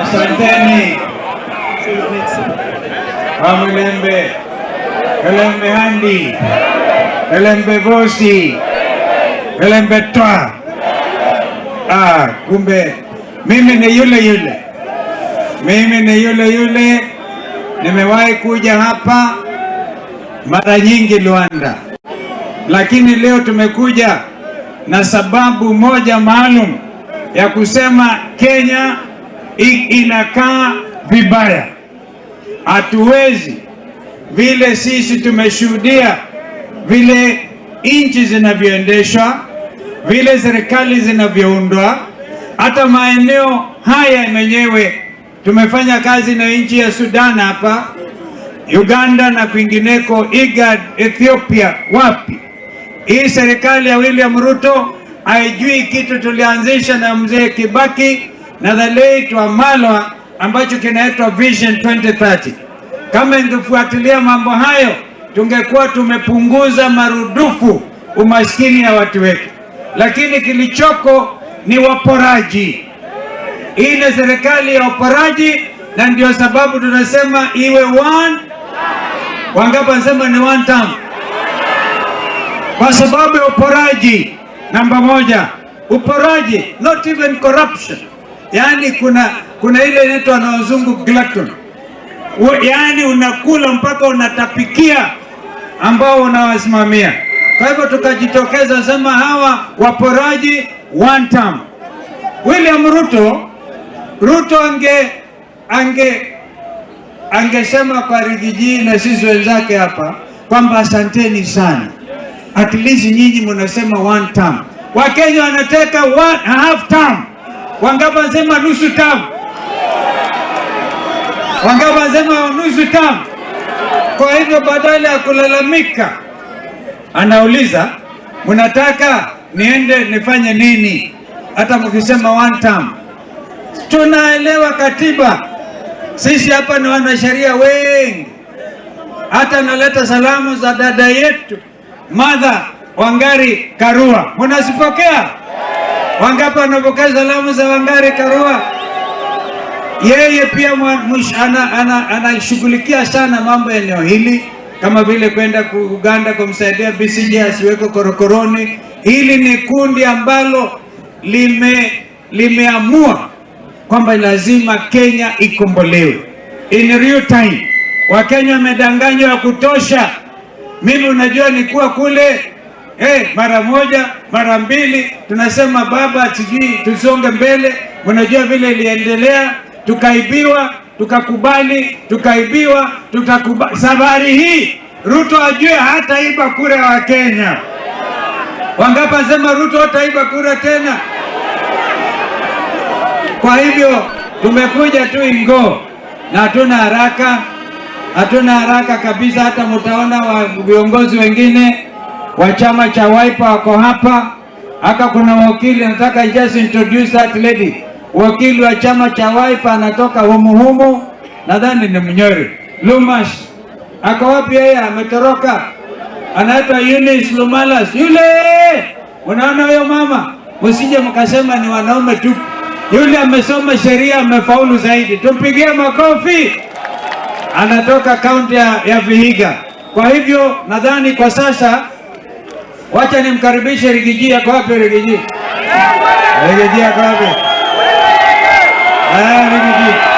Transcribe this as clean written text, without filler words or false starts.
Asanteni Wamulembe, Helembe Handi, Helembe Vosi, Helembe Twa. Ah, kumbe mimi ni yule yule, mimi ni yule yule. Nimewahi kuja hapa mara nyingi Luanda, lakini leo tumekuja na sababu moja maalum ya kusema Kenya inakaa vibaya. Hatuwezi vile sisi tumeshuhudia vile nchi zinavyoendeshwa, vile serikali zinavyoundwa, hata maeneo haya yenyewe. Tumefanya kazi na nchi ya Sudan hapa, Uganda na kwingineko, IGAD, Ethiopia, wapi. Hii serikali ya William Ruto haijui kitu tulianzisha na mzee Kibaki na the late Wamalwa ambacho kinaitwa Vision 2030. Kama ingefuatilia mambo hayo, tungekuwa tumepunguza marudufu umaskini ya watu wetu, lakini kilichoko ni waporaji. Hii ni serikali ya waporaji, na ndio sababu tunasema iwe one. Wangapi wanasema ni one term? Kwa sababu ya uporaji. Namba moja, uporaji, not even corruption. Yaani kuna ile inaitwa na wazungu glutton, yaani unakula mpaka unatapikia ambao unawasimamia. Kwa hivyo tukajitokeza sema hawa waporaji, one term. William Ruto angesema kwa Riggy G na sisi wenzake hapa kwamba asanteni sana, at least nyinyi mnasema one term. Wakenya wanataka one half term. Wangapi wanasema nusu term? Wangapi wanasema nusu term? Kwa hivyo badala ya kulalamika, anauliza, mnataka niende nifanye nini? Hata mkisema one term, tunaelewa katiba. Sisi hapa ni wanasheria wengi. Hata naleta salamu za dada yetu Martha Wangari Karua, munazipokea? Wangapi wanapokea salamu za Wangari Karua? Yeye pia anashughulikia sana mambo ya eneo hili, kama vile kwenda Uganda kumsaidia BCG asiwekwe korokoroni. Hili ni kundi ambalo limeamua kwamba lazima Kenya ikombolewe in real time. Wakenya wamedanganywa ya kutosha. Mimi unajua nikuwa kule mara moja mara mbili, tunasema baba, sijui tusonge mbele. Unajua vile iliendelea, tukaibiwa, tukakubali, tukaibiwa, tutakubali. Safari hii Ruto ajue hataiba kura wa Kenya. Wangapi wasema Ruto hataiba kura tena? Kwa hivyo tumekuja tu Ingo na hatuna haraka, hatuna haraka kabisa. Hata mtaona wa viongozi wengine wa chama cha Wiper wako hapa. Haka kuna wakili, nataka just introduce that lady. Wakili wa chama cha Wiper anatoka humu humu, nadhani ni Mnyori Lumas. Ako wapi yeye? Ametoroka. Anaitwa Eunice Lumalas. Yule unaona huyo mama, msije mkasema ni wanaume tu. Yule amesoma sheria, amefaulu zaidi, tumpigie makofi. Anatoka kaunti ya Vihiga. Kwa hivyo nadhani kwa sasa, wacha nimkaribishe Riggy G. Ako wapi Riggy G? Riggy G ako wapi? Ah, Riggy G.